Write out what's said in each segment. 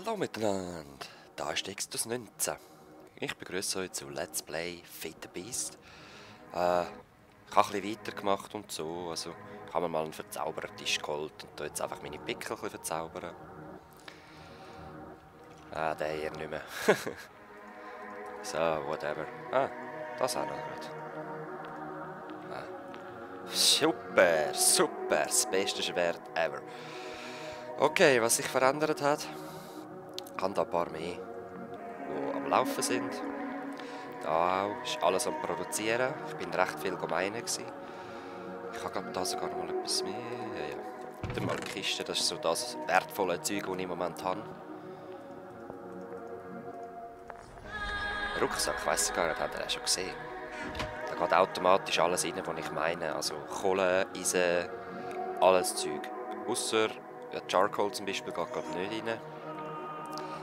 Hallo miteinander, da ist Extus 19. Ich begrüße euch zu Let's Play Fate the Beast. Ich habe ein bisschen weitergemacht und so, also ich habe mir mal einen Verzauberertisch geholt und da jetzt einfach meine Pickel ein bisschen verzaubern. Der hier nicht mehr. So, whatever. Das auch noch gerade. Super, super, das beste Schwert ever. Okay, was sich verändert hat, ich habe da ein paar mehr, die am Laufen sind. Da auch, ist alles am Produzieren. Ich bin recht viel gemeiner gewesen. Ich habe glaube da sogar noch mal etwas mehr. Ja. Die Markkiste, das ist so das wertvolle Zeug, das ich im Moment habe. Rucksack, ich weiss gar nicht, habt ihr das schon gesehen? Da geht automatisch alles rein, was ich meine. Also Kohle, Eisen, alles Zeug. Ausser Charcoal zum Beispiel geht gerade nicht rein.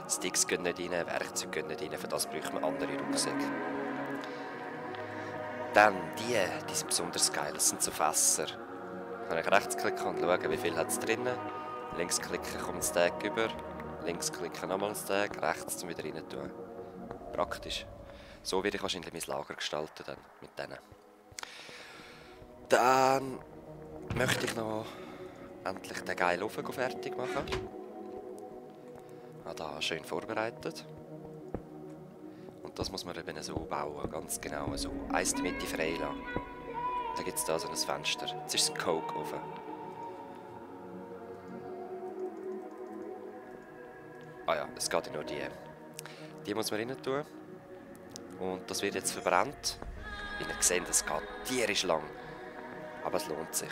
Sticks gehen nicht rein, Werkzeuge gehen nicht rein, für das braucht man andere Rucksäcke. Dann die sind besonders geil, das sind so Fässer. Da kann ich rechtsklicken und schauen, wie viel hat es drinnen. Linksklicken kommt ein Stack über, linksklicken nochmal ein Stack, rechts zum wieder rein tun. Praktisch. So werde ich wahrscheinlich mein Lager gestalten dann mit denen. Dann möchte ich noch endlich den geilen Ofen fertig machen. Ich habe da schön vorbereitet. Und das muss man eben so bauen, ganz genau so. Eins in der Mitte frei lassen. Da gibt es da so ein Fenster. Jetzt ist es ein Coke-Ofen. Ja, es geht ja nur die. Die muss man rein tun. Und das wird jetzt verbrannt. Wie ihr seht, es geht tierisch lang. Aber es lohnt sich.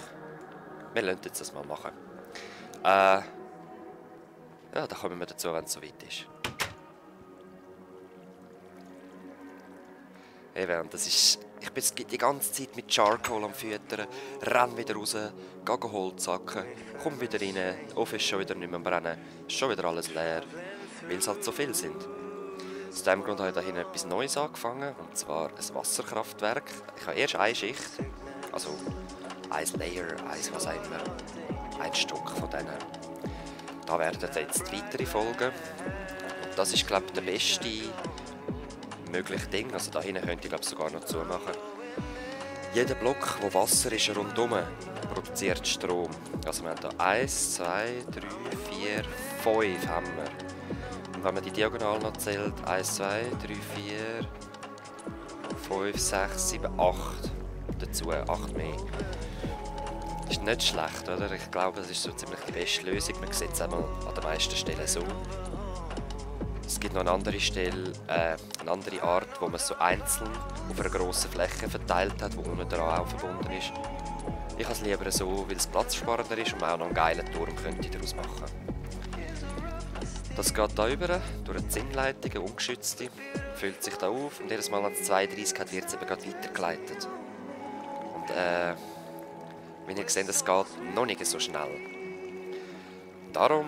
Wir lassen jetzt das mal machen. Ja, da kommen wir dazu, wenn es soweit ist. Eben, und das ist... Ich bin die ganze Zeit mit Charcoal am Füttern, renn wieder raus, gehe Holz hacken, komm wieder rein, der Ofen ist schon wieder nicht mehr am Brennen, ist schon wieder alles leer, weil es halt so viel sind. Aus diesem Grund habe ich da hinten etwas Neues angefangen, und zwar ein Wasserkraftwerk. Ich habe erst eine Schicht, also ein Layer, was auch immer, ein Stück von denen. Da werden jetzt weitere Folgen. Und das ist, glaube ich, der beste mögliche Ding. Also da hinten könnte ich, glaube sogar noch zumachen. Jeder Block, wo Wasser ist, rundherum, produziert Strom. Also wir haben hier 1, 2, 3, 4, 5 haben wir. Und wenn man die diagonal noch zählt, 1, 2, 3, 4, 5, 6, 7, 8 dazu, 8 mehr. Das ist nicht schlecht, oder? Ich glaube, das ist so ziemlich die beste Lösung. Man sieht es einmal an den meisten Stellen so. Es gibt noch eine andere Stelle, eine andere Art, wo man es so einzeln auf einer grossen Fläche verteilt hat, wo unten daran auch verbunden ist. Ich habe es lieber so, weil es platzsparender ist und man auch noch einen geilen Turm könnte daraus machen. Das geht hier über, durch eine Zinnleitung, eine ungeschützte, füllt sich da auf und jedes Mal, wenn es 32 hat, wird es eben gerade weitergeleitet. Und wenn ihr seht, es geht noch nicht so schnell. Darum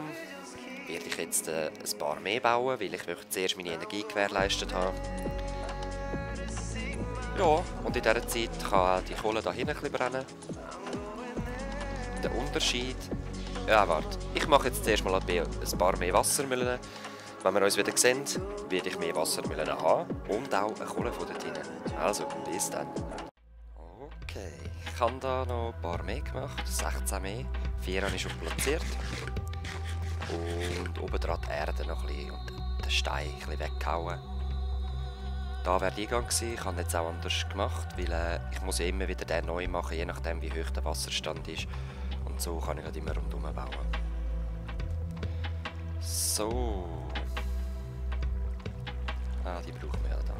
werde ich jetzt ein paar mehr bauen, weil ich möchte zuerst meine Energie gewährleistet haben. Ja, und in dieser Zeit kann die Kohle da hinten ein bisschen brennen. Der Unterschied... Ja, warte. Ich mache jetzt zuerst mal ein paar mehr Wassermühlen. Wenn wir uns wieder sehen, werde ich mehr Wassermühlen haben und auch eine Kohle von dort hinten. Also, bis dann. Okay, ich habe da noch ein paar mehr gemacht, 16 mehr. 4 habe ich schon platziert. Und oben dran die Erde noch ein bisschen und den Stein ein bisschen weggehauen. Da wäre der Eingang gewesen. Ich habe jetzt auch anders gemacht, weil ich muss ja immer wieder den neu machen, je nachdem wie hoch der Wasserstand ist. Und so kann ich halt immer rundherum bauen. So. Die brauchen wir ja da.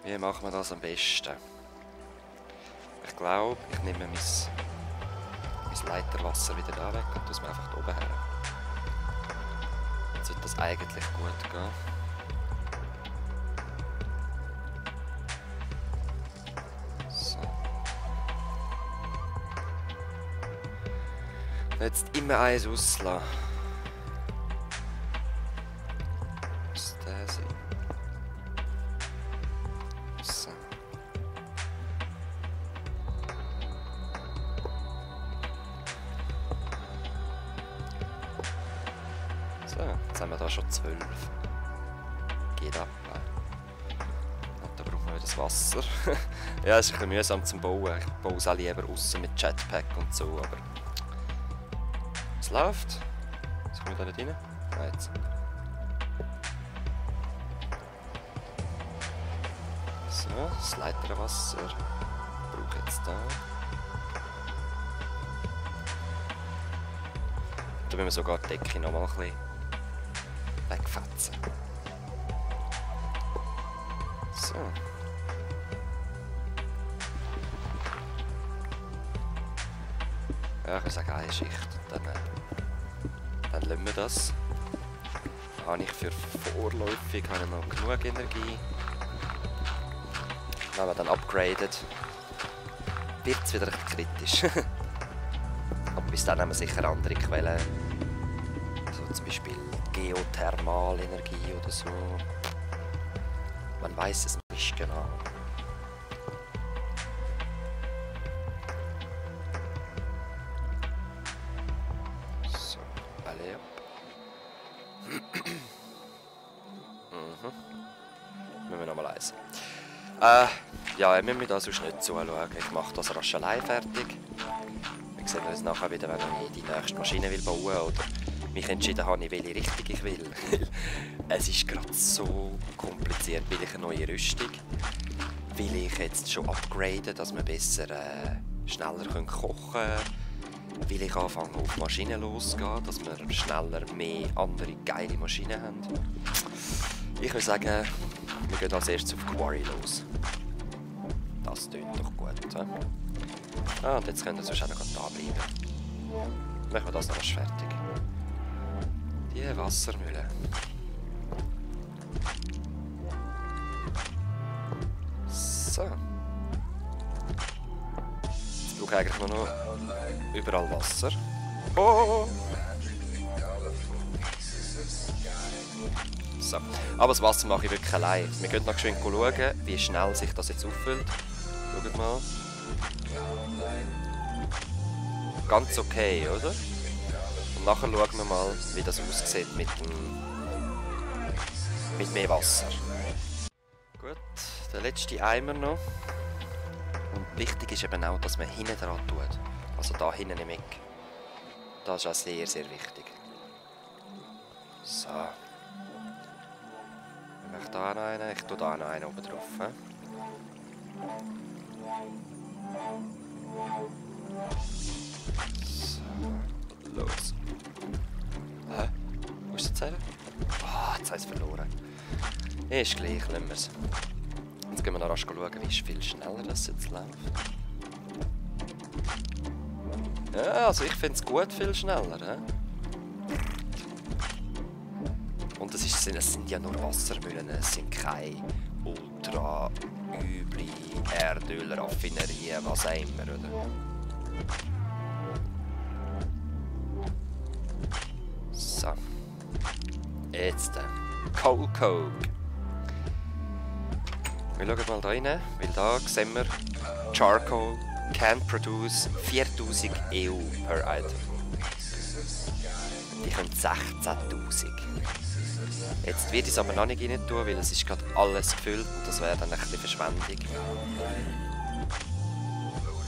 Wie machen wir das am besten? Ich glaube, ich nehme mein Leiterwasser wieder da weg und tue es mir einfach da oben her. Jetzt sollte das eigentlich gut gehen. So. Jetzt immer eins rauslassen. Muss der sein. So. So, jetzt haben wir da schon 12. Geht ab. Und dann brauchen wir wieder das Wasser. Ja, es ist ein bisschen mühsam zum Bauen. Ich baue es auch lieber aussen mit Jetpack und so, aber... Es läuft. Jetzt kommen wir da nicht rein. Ah, jetzt. So, das Leiterwasser. Ich brauche jetzt da. Da müssen wir sogar die Decke noch mal ein bisschen wegfetzen. So. Ja, ich würde sagen, eine Schicht. Dann lassen wir das. Dann habe ich für vorläufig noch genug Energie. Wenn man dann upgradet, wird es wieder ein bisschen kritisch. Aber bis dann haben wir sicher andere Quellen. So zum Beispiel Geothermalenergie oder so. Man weiß es nicht genau. So, alle ab. Müssen wir nochmal eins. Ja, ich muss mir das sonst nicht zuschauen. Ich mache das rasch allein fertig. Wir sehen uns nachher wieder, wenn ich die nächste Maschine will bauen oder mich entschieden habe, in welche Richtung ich will. Es ist gerade so kompliziert, weil ich eine neue Rüstung will ich jetzt schon upgraden, dass wir besser schneller kochen können. Will ich anfangen auf Maschinen losgehen, dass wir schneller mehr andere geile Maschinen haben. Ich würde sagen, wir gehen als erstes auf Quarry los. Das tönt doch gut. Ah, und jetzt können wir sonst auch noch da bleiben. Machen wir das noch rasch fertig. Die Wassermühle. So. Jetzt brauche ich eigentlich nur noch überall Wasser. Oh! So. Aber das Wasser mache ich wirklich allein. Wir gehen noch geschwind schauen, wie schnell sich das jetzt auffüllt. Schaut mal. Ganz okay, oder? Und nachher schauen wir mal, wie das aussieht mit mehr Wasser. Gut, der letzte Eimer noch. Und wichtig ist eben auch, dass man hinten dran tut. Also da hinten im Eck. Das ist auch sehr, sehr wichtig. So. Ich mache da noch einen, ich tue da noch einen oben drauf. So, los. Hä? Wo ist der Zähler? Ah, jetzt habe ich es verloren. Ist gleich, lassen wir es. Jetzt gehen wir noch rasch schauen, wie viel schneller das jetzt läuft. Ja, also ich finde es gut viel schneller. Und es sind ja nur Wassermühlen, es sind keine ultra üble Erdölraffinerien, was auch immer, oder? So. Jetzt Coal Coke. Wir schauen mal da rein, weil da sehen wir, Charcoal can produce 4000 EU per Item. Die können 16.000. Jetzt wird ich es aber noch nicht rein tun, weil es ist gerade alles gefüllt und das wäre dann ein bisschen Verschwendung.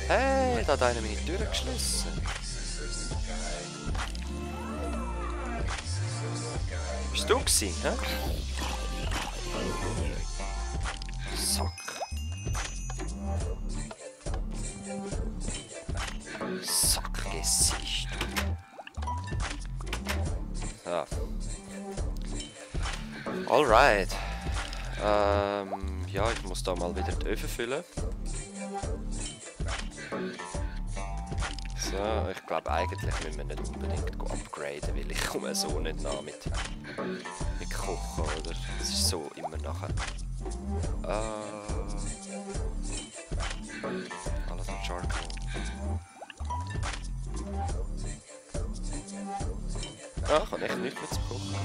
Hey, da hat einer meine Tür geschlossen. Bist du gewesen, hä? Sack. Sackgesicht. Ja. Alright. Ja, ich muss da mal wieder die Öfen füllen. So, ich glaube eigentlich müssen wir nicht unbedingt upgraden, weil ich komme so nicht nach mit Kochen, oder? Das ist so immer nachher. Alles mit Charcoal. Ah, kann echt nichts mehr zu kochen.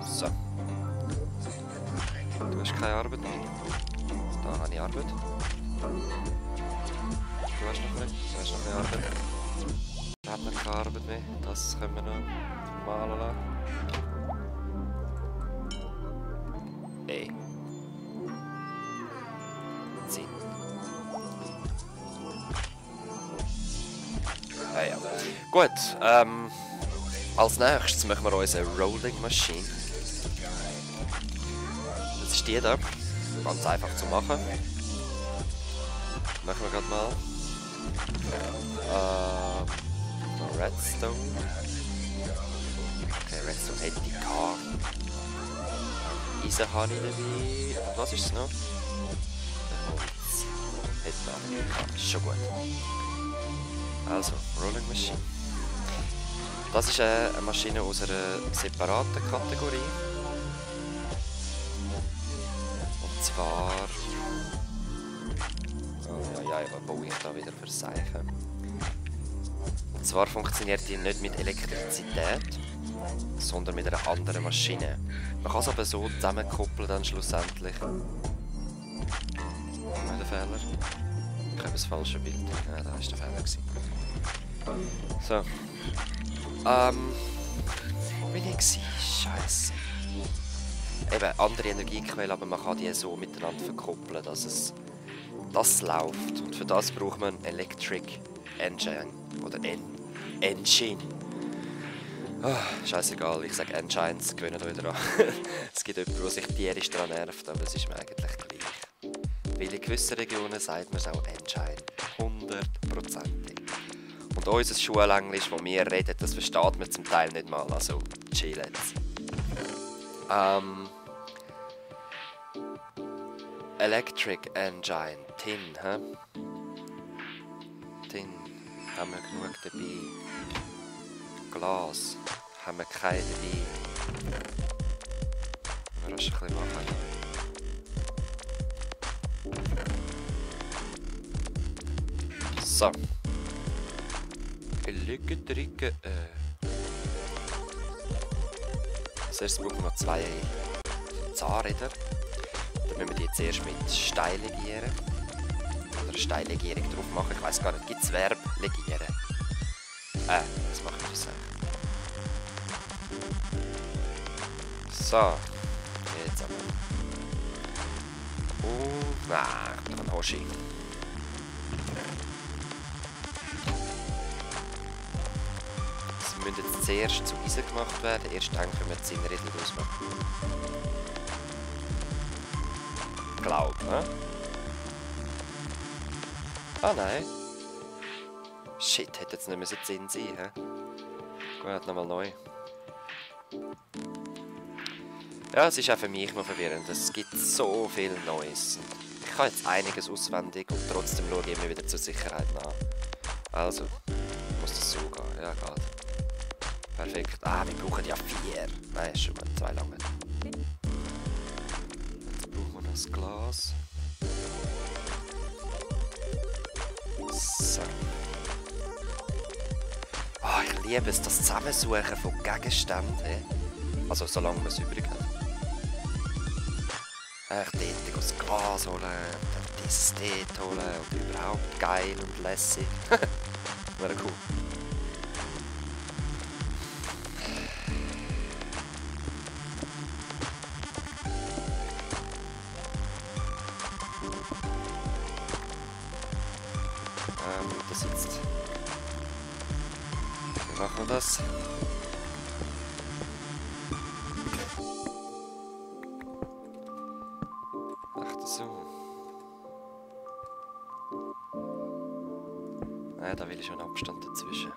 So. Du hast keine Arbeit mehr. Da habe ich Arbeit. Du hast noch nicht. Du hast noch keine Arbeit. hat noch keine Arbeit mehr. Das können wir noch malen lassen. Ey. Zeit. Ah ja. Gut, als nächstes machen wir unsere Rolling Machine. Das ist die da. Ganz einfach zu machen. Machen wir gerade mal. Redstone. Okay, Redstone hätte ich gehabt. Eisen habe ich dabei. Und was ist es noch? Holz. Hätte ich auch nicht gehabt. Ist schon gut. Also, Rolling Machine. Das ist eine Maschine aus einer separaten Kategorie. Und zwar... Oh ja, was baue ich da wieder für Zeichen? Und zwar funktioniert die nicht mit Elektrizität, sondern mit einer anderen Maschine. Man kann es aber so zusammenkoppeln dann schlussendlich. Der Fehler. Ich habe das falsche Bild. Ja, da war der Fehler. So. Wo bin ich gewesen? Scheiße. Eben, andere Energiequellen, aber man kann die so miteinander verkoppeln, dass es läuft. Und für das braucht man Electric Engine. Oder Engine. Oh, scheißegal, ich sage Engines, gewöhnt euch dran. Es gibt jemanden, der sich tierisch daran nervt, aber es ist mir eigentlich gleich. Weil in gewissen Regionen sagt man es auch Engine. 100%ig. Und unser Schulenglisch, das wir reden, das versteht man zum Teil nicht mal, also chill jetzt. Electric Engine, Tin, hä? Tin, haben wir genug dabei. Glas, haben wir keine dabei. Wir müssen ein bisschen machen. So. Elektrike. Als erstes brauchen wir noch 2 Zahnräder. Dann müssen wir die zuerst mit Stein legieren. Oder eine Steinlegierung drauf machen. Ich weiss gar nicht, gibt es Verb legieren? Das mache ich so. So. Jetzt aber. Und nein, dann Hoshi. Müssen jetzt zuerst zu Eisen gemacht werden, erst dann können wir die Zinnräder draus machen. Glaub, ne? Ah nein. Shit, hätte jetzt nicht mehr Zinn sein, hä? Gut, nochmal neu. Ja, es ist auch für mich noch verwirrend. Es gibt so viel Neues. Ich kann jetzt einiges auswendig und trotzdem schaue ich immer wieder zur Sicherheit nach. Also, muss das so gehen. Ja, geht. Perfekt. Ah, wir brauchen ja 4. Nein, ist schon gut. 2 lange. Jetzt brauchen wir noch das Glas. So. Ah, ich liebe es, das Zusammensuchen von Gegenständen. Also, solange man es übrig hat. Ich dort das Glas holen, dann dieses dort holen und überhaupt geil und lässig. Wäre cool. Das jetzt. Wie machen wir das? Ach so. Nein, da will ich schon Abstand dazwischen.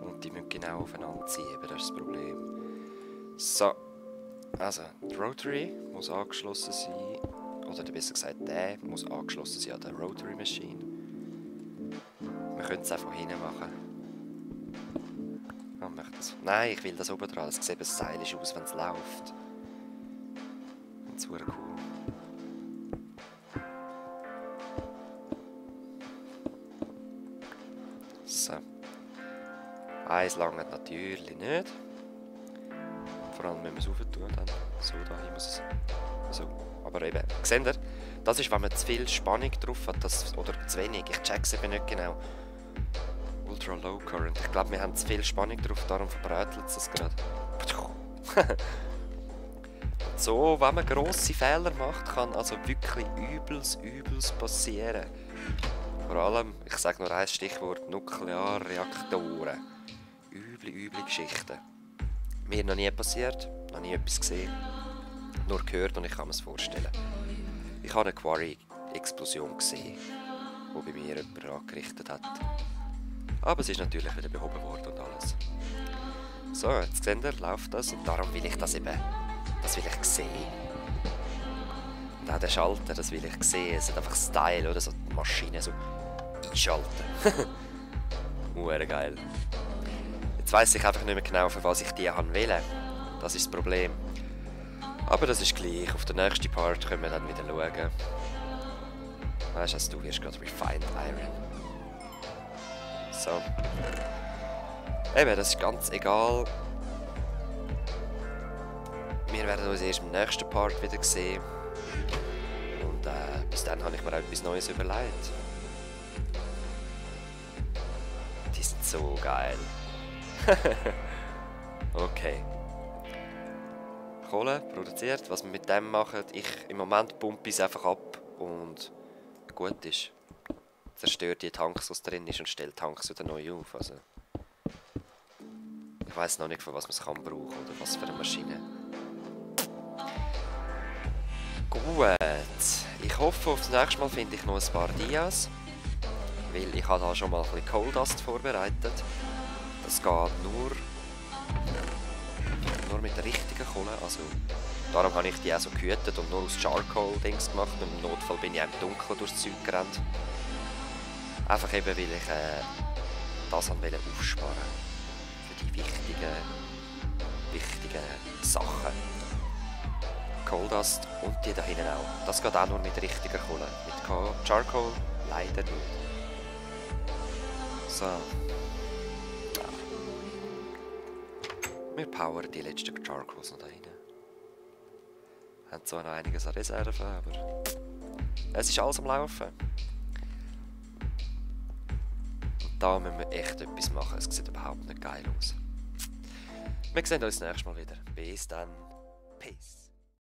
Und die müssen genau aufeinander ziehen, das ist das Problem. So. Also, die Rotary muss angeschlossen sein. Oder besser gesagt, der muss angeschlossen sein an der Rotary Machine. Wir können es auch von hinten machen. Oh, das. Nein, ich will das oben dran. Es sieht stylisch aus, wenn es läuft. Das ist super cool. So. Eins langt natürlich nicht. Vor allem, wenn wir es rauf tun, dann so dahin muss es. So. Aber eben, seht ihr? Das ist, wenn man zu viel Spannung drauf hat, oder zu wenig. Ich check's eben nicht genau. Ultra Low Current. Ich glaube, wir haben zu viel Spannung drauf, darum verbrätelt es gerade. So, wenn man grosse Fehler macht, kann also wirklich übelst passieren. Vor allem, ich sage nur ein Stichwort, Nuklearreaktoren. Üble Geschichten. Mir noch nie passiert, noch nie etwas gesehen. Nur gehört und ich kann mir es vorstellen. Ich habe eine Quarry-Explosion gesehen, die bei mir jemand angerichtet hat. Aber es ist natürlich wieder behoben worden und alles. So, jetzt seht ihr, läuft das und darum will ich das eben. Das will ich sehen. Und auch den Schalter, das will ich sehen. Es hat einfach Style, oder? So die Maschine so einschalten. Geil. Jetzt weiss ich einfach nicht mehr genau, für was ich die wählen. Das ist das Problem. Aber das ist gleich. Auf den nächsten Part können wir dann wieder schauen. Weißt du, also du wirst gerade Refined Iron. So. Eben, das ist ganz egal. Wir werden uns erst im nächsten Part wieder sehen. Und bis dann habe ich mir auch etwas Neues überlegt. Die sind so geil. Okay. Kohle produziert, was wir mit dem machen. Im Moment pumpe ich es einfach ab und gut ist. Zerstört die Tanks, was drin ist und stellt Tanks wieder neu auf. Also, ich weiss noch nicht, von was man es kann brauchen oder was für eine Maschine. Gut. Ich hoffe, auf das nächste Mal finde ich noch ein paar Dias. Weil ich habe da schon mal ein bisschen Coal Dust vorbereitet. Das geht nur mit der richtigen Kohle. Also, darum habe ich die auch so gehütet und nur aus Charcoal-Dings gemacht. Und im Notfall bin ich auch im Dunkeln durchs Zeug gerannt. Einfach eben, weil ich das wollte aufsparen. Für die wichtigen Sachen. Coal Dust und die da hinten auch. Das geht auch nur mit richtiger Kohle. Mit Charcoal leider nicht. So. Wir powern die letzten Charcoals noch da rein. Haben zwar noch einiges an Reserven, aber es ist alles am Laufen. Und da müssen wir echt etwas machen. Es sieht überhaupt nicht geil aus. Wir sehen uns nächstes Mal wieder. Bis dann. Peace.